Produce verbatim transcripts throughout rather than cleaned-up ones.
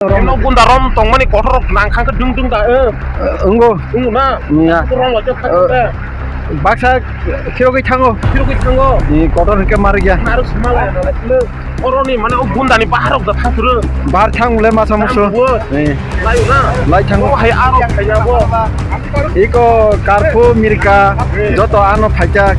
Eno gunda rom tongmani kotor rok nang kha khe dung dung da, eh. Wngbo. Wngbo na? Wngya. Kotor rok lajak kha khe. Baksa khirogwi thango. Khirogwi thango. Ni kotor hwnkhe marikya. Narwk sima lai na lai khwlwk. Oroni mane o gundani bahar rok da thang phuru. Bahar thang le masa musu. Thang phuru. Ni. Lai na? Lai thango. O hai aro khaina bo. Iko karphu mirka joto ano phaikya.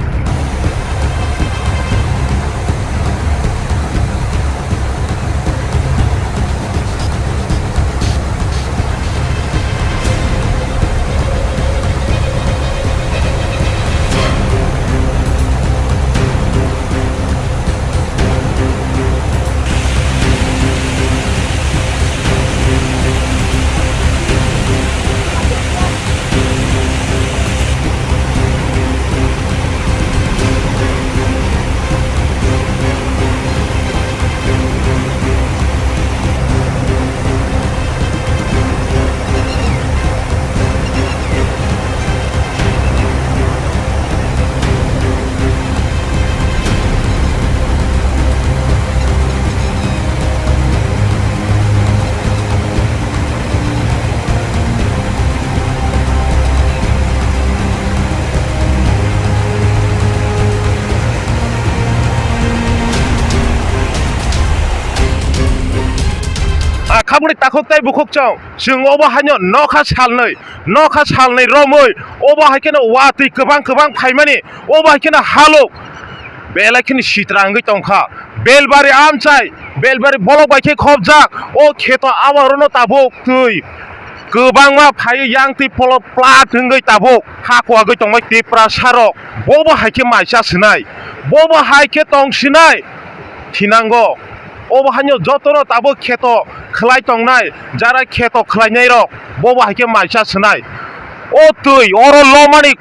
A khaboni takhuk tei bukhuk chwng, chwng obo haino nokha salnwi, nokha salnwi romwi, obo hai kheno watwi kwbang kwbang phaimani, obo hai kheno halok belai kheno sitra wngwi tongkha. Belbari amchai, Belbari bolok bai khe khopjak, o kheto awarono tabuk twi kwbangma phaiwi yang twi polo plat wngwi tabuk ha kuwagwi tongbai Tiprasarok. Bobo hai khe maisa sinai, bobo hai khe tong sinai thinango. Obo haino jotono tabuk kheto khlai tongnai, jara kheto khlainairok, bobo hai khe maisa sinai. O twi oro lomani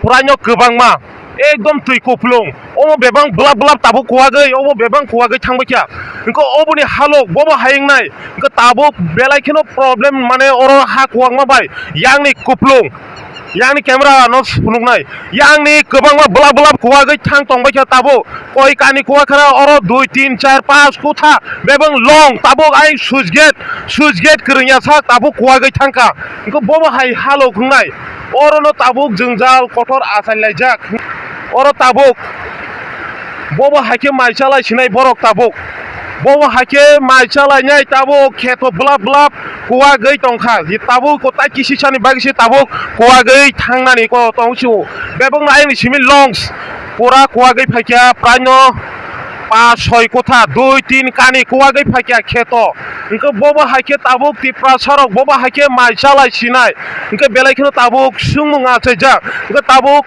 puraino kwbangma, ekdom twi kupulung. Omo bebang blap blap tabuk kuwagwi, omo bebang kuwagwi thangbai kha. Hwnkhe oboni halok bobo hai wngnai, hwnkhe tabuk belai kheno problem, mane oro ha kuwakma bai yangni kupulung. Yangni camera no phunuknai. Yangni kwbangma blap blap kuwagwi thang tongbai kha tabuk. Koi kani kuwa khara oro dui, tin, char, panch kutha bebang long tabuk ayang switch gate, switch gate kwrwngya sak tabuk kuwagwi thangkha. Hwnkhe bobo hai halok wngnai. Oro no tabuk jwngjal kotor achai laijak. Oro tabuk bobo hai khe mai chalai sinai borok tabuk. Bobo hai khe mai chalainai tabuk kheto blap blap kuwagwi tongkha. Je tabuk kotai kisisani bagwi se tabuk kuwagwi thangnani ko tong sio. Bebakno ayangni simi longs pura kuwagwi phaikha, praino pas soi kotha, dui tin kani kuwagwi phaikha kheto. Hwnkhe bobo hai khe tabuk Tiprasarok bobo hai khe mai chalai sinai. Hwnkhe belai kheno tabuk swngmung achaijak. Hwnkhe tabuk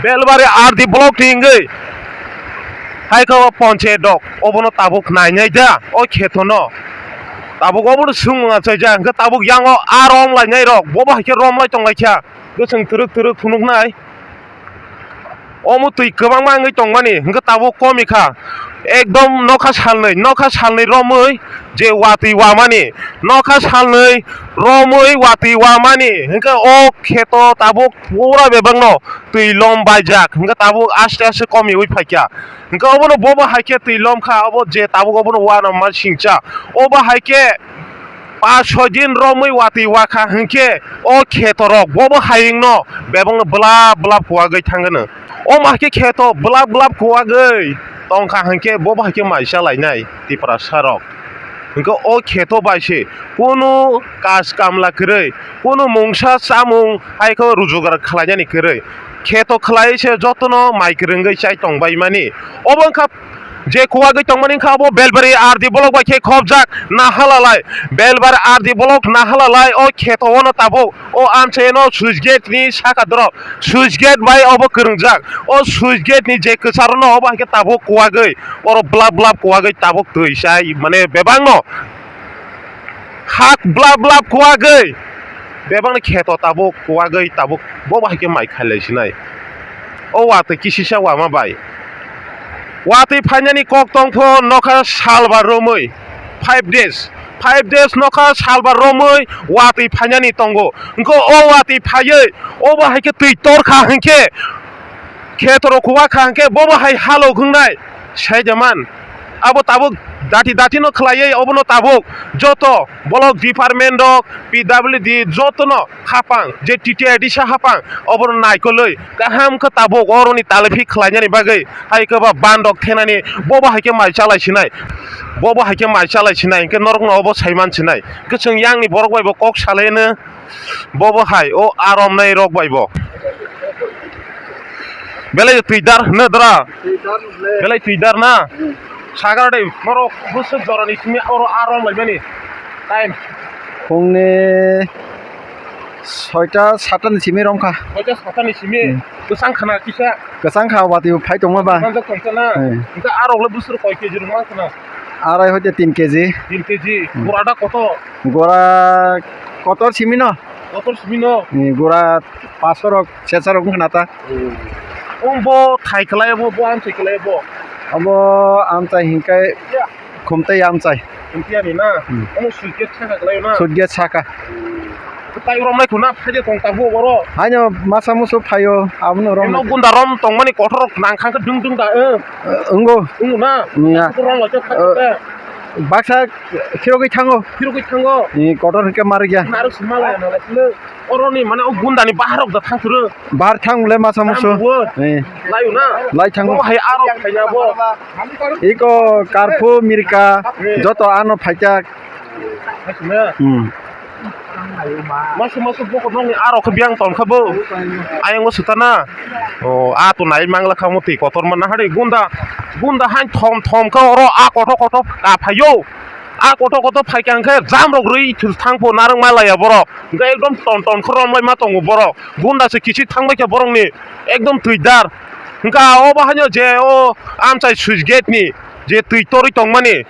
Belbari R D block ni hwnkhe hai khe o ponchayat rok obono tabuk nainai da o kheto no. Tabuk obono swngmung achaijak, hwnkhe tabuk yango a rom lainai rok, bobo hai khe rom lai tong lai kha, bwswng twrwk twrwk phunuknai. Omo twi kwbangma wngwi tongmani, hwnkhe tabuk komi kha, ekdom nokha salnwi, nokha salnwi romwi je watwi wamani, nokha salnwi romwi watwi wamani, hwnkhe o kheto tabuk pura bebakno twi lom baijak, hwnkhe tabuk aste aste komiwi phaikha. Hwnkhe obono bobo hai khe twi lom kha, obo je tabuk obono uanama singcha. Obo hai khe pas soi din romwi watwi wakha hwnkhe o kheto rok bobo hai wngno bebakno blap blap kuwagwi thangano. Omo hai khe kheto blap blap kuwagwi tongkha hwnkhe bobo hai khe mai chalainai Tiprasa rok. Hwnkhe o kheto bai se kunu kaj kamla kwrwi, kunu mungsa chamung hai khe rujugar khlainani kwrwi. Kheto khlai se jotono mai kwrwngwi chai tongbaimani. Obo wngkha je kuwagwi tongmani wngkha obo Belbari R D block bai khe khopjak Nahalalai. Belbari R D block Nahalalai o kheto ono tabuk o amchaino switch gate ni saka dorop. Switch gate bai obo kwrwngjak. O switch gate ni je kwcharo no obo hai khe tabuk kuwagwi oro blap blap kuwagwi tabuk twi chai mane bebakno hak blap blap kuwagwi bebakni kheto tabuk kuwagwi tabuk bobo hai khe mai khailai sinai. O watwi kisisa wama bai watwi phainani kok tongpho nokha salba romwi five days, five days nokha salba romwi watwi phainani tongo. Hwnkhe o watwi phaiwi obo hai khe twi torkha hwnkhe khetorok kuwakha hwnkhe bobo hai halok wngnai saijaman. Abo tabuk dati dati no khlaiwi obono tabuk joto block department rok, P W D jotono hapang je T T I D sa hapang obono naikolwi kaham khe tabuk oroni taliphi khlainani bagwi hai khe ba bandok thenani bobo hai khe mai chalai sinai, bobo hai khe mai chalai sinai hwnkhe norokno obo saiman sinai hwnkhe chwng yangni borok bai bo kok salaino. Bobo hai o arom nai rok bai bo. Belai twidar hwno dra. Belai twidar na. Sagar de borok bwswk jorani simi oro arom lai mani. Time. Phungni soita satani simi romkha. Soita satani simi. Hmm. Kwchang khana kisa. Kwchang kha watwi phai tongma ba. Manjak tongsa na. Hmm. Hwnkhe arok le bwswk koi K G rok man khana. Arai hoite tin K G. Tin K G. Hmm. Gura da koto. Gura kotor simi no. Kotor simi no. Ni gura paso rok, sesa rok wngkha na ta. Wng bo thai kwlai bo, bo amchai kwlai bo. Abo amchai hinkai khumtai amchai. Khumtai ni na. Hmm. Omo suitcase saka kwlai na. Suitcase saka. Tai rom nai khuna phaide tong ta bo boro. Haino masa musu phaio, abono rom. Eno gunda rom tongmani kotor rok nang khang khe dung dung da, eh. Wngbo. Wng na. Wngya. Rom lai khe. Eh. Baksa khirogwi thango. Khirogwi thango. Ni kotor hwnkhe marikya. Narwk si malaya nalai sile. Oroni mane o gundani baharok da thang thuro. Bahar thang le masa musu. Thang thuro. Eh. Layu na. Lai thango. Bo hai arok khaiya bo. Iko karphu mirka. Eh. Joto ano phaikya. Hai sile. Hmm. Masu masu bokor nokni arok khe biyang tong kha bo. Ayang o sutana. O a to nai mangla kha mo twi kotor ma nahari gunda. Gunda hain thom thom khe oro a kothok kothok a phaio. A kothok kothok phai kha hwnkhe jam rok rwi thang pho narwk ma laya borok. Hwnkhe ekdom ton ton khe rom lai ma tongo borok. Gunda se kichi thang bai kha borok ni ekdom twi dar. Hwnkhe a o bahaino je o amchai switch gate ni je twi torwi tong mani.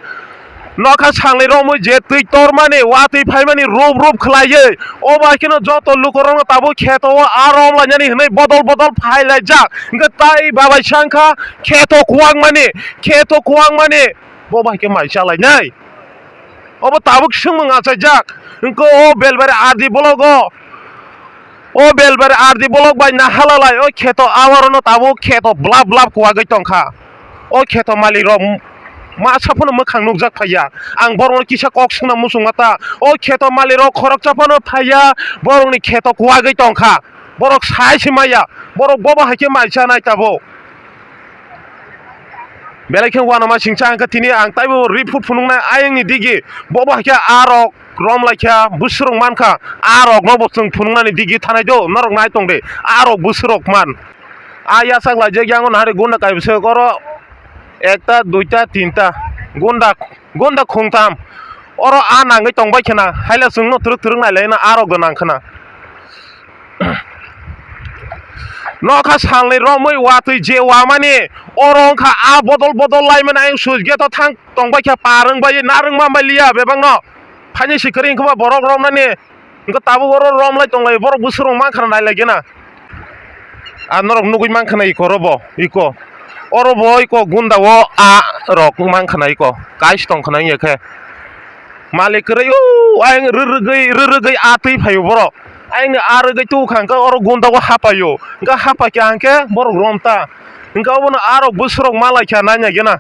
Nokha sanglai romwi je twi tormani, watwi phaimani rup rup khlaiwi, o bai kheno joto lukurokno tabuk kheto o a rom lainani hwnwi bodol bodol phai laijak. Hwnkhe tai babai sa wngkha kheto kuwangmani, kheto kuwangmani, bo bai khe mai chalainai. Obo tabuk swngmung achaijak. Hwnkhe o Belbari R D block o, o Belbari R D block bai nahalalai o kheto awarono tabuk kheto blap blap kuwagwi tongkha. O kheto malik rok masa phano mwkhang nukjak phaiya. Ang borokno kisa kok swngna muchungma ta. O kheto malik rok khoroksa phano phaiya, borokni kheto kuwagwi tongkha. Borok sai se maya, borok bobo hai khe mai chanai tabuk. Belai khe uanama singcha hwnkhe tini ang taibo report phunuknai ayangni digi. Bobo hai khe a rok rom lai kha, bwswrwng man kha, a rokno bo chwng phunuknani digi thanai do, norok nai tong de, a rok bwswrwng man. A yachak laijak yango nahari gunda kaibwswk oro ekta, duita, tinta gunda, gunda khungtam. Oro a nangwi tongbai khna, haila chwngno twrwk twrwk nailaina a rok do nang khna. Nokha salni romwi watwi je wamani, oro wngkha a bodol bodol laimani ayang switch gate o thang tongbai kha par wngbai narwk manbai liya bebakno. Phaini si kwrwi wngkha ba borok romnani. Hwnkhe tabuk oro rom lai tong lai, borok bwswk rok mankha na nai lai gena. A norok nugui mankha na iko oro bo, iko. Oro bo iko gunda o a rok mankha na iko. Kais tong khna wngya khe. Malik kwrwi o, ayang rwrwgwi, rwrwgwi a twi phaio borok. Ayang ni a rwgwi tu kha hwnkhe oro gunda o hapaio. Hwnkhe hapaikha hwnkhe borok rom ta. Hwnkhe obono a rok bwswk rok ma lai kha nai nai gena.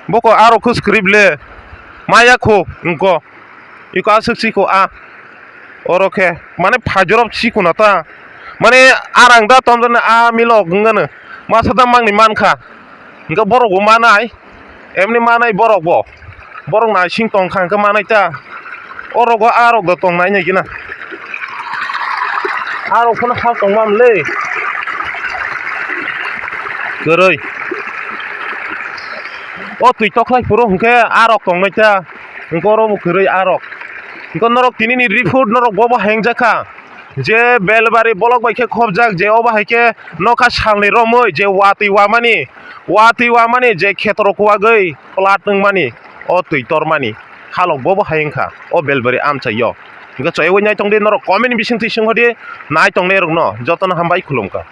Boko a rok khe script le. Maya kho wngko. Iko aswk siko a. Oro khe mane phajorop sikuna ta. Mane arang da tondone a milok wngano. Masa da mangni mankha. Hwnkhe borok bo manai. Emni manai borok bo. Borok naising tongkha hwnkhe manai ta. Oro go a rok do tong nai nai gina. A rok phano hal tong mam le. Kwrwi. O twi tokhlai phuru hwnkhe a rok tong nai ta. Hwnkhe oro bo kwrwi a rok. Hwnkhe norok tini ni report norok bo bo hengjakha. Je Belbari block bai khe khobjak, je obo hai khe nokha salni romwi je watwi wamani, watwi wamani je khetorok kuwagwi plat wngmani, o twi tormani halok bobo hai wngkha o Belbari amchaio. Hwnkhe chaywi naitongdi norok comment ni bisingtwi swnghodi, naitongnairokno jotono hambai khulumkha.